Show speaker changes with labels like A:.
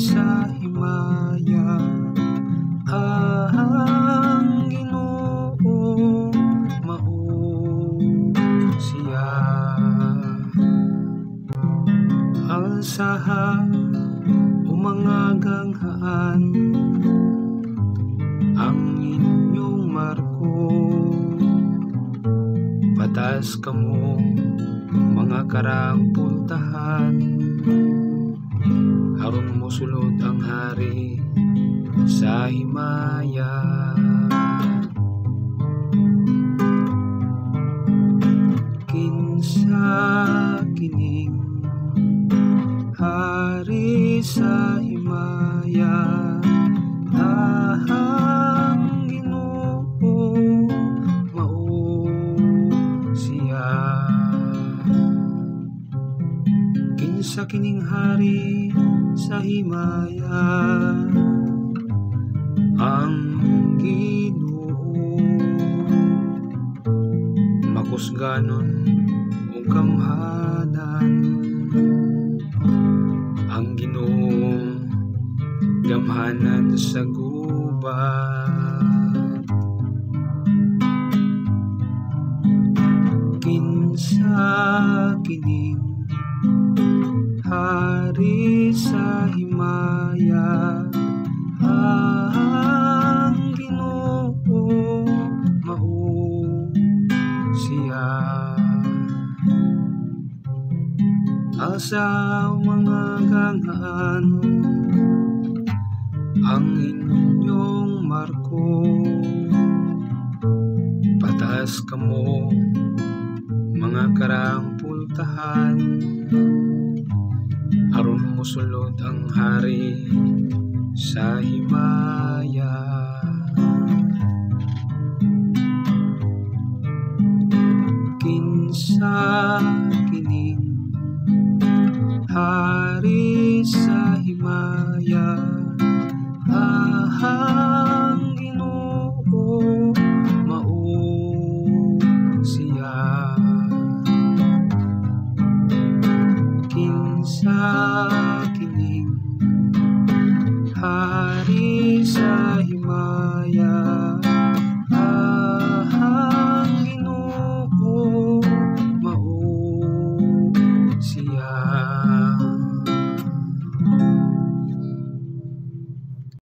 A: Sa himaya, ang Ginoo mao siya. Alsaha o mga ganghaan ang inyong marko. Pataas kamo, mga karaang pultahan, aron mosulod ang hari sa himaya. Kinsa kining hari sa himaya? Ang Ginoo mao siya. Kinsa kining hari sa himaya? Ang Ginoo, makusganon ug gamhanan. Ang Ginoo, gamhanan sa gubat. Kinsa kining hari sa himaya? Ang Ginoo mao siya. Alsa, mga ganghaan, ang inyong marko. Pataas kamo, mga karaang pultahan, aron mosulod ang hari sa himaya. Kinsa kining hari sa himaya? Ang Ginoo mao siya. Kinsa kining hari sa himaya?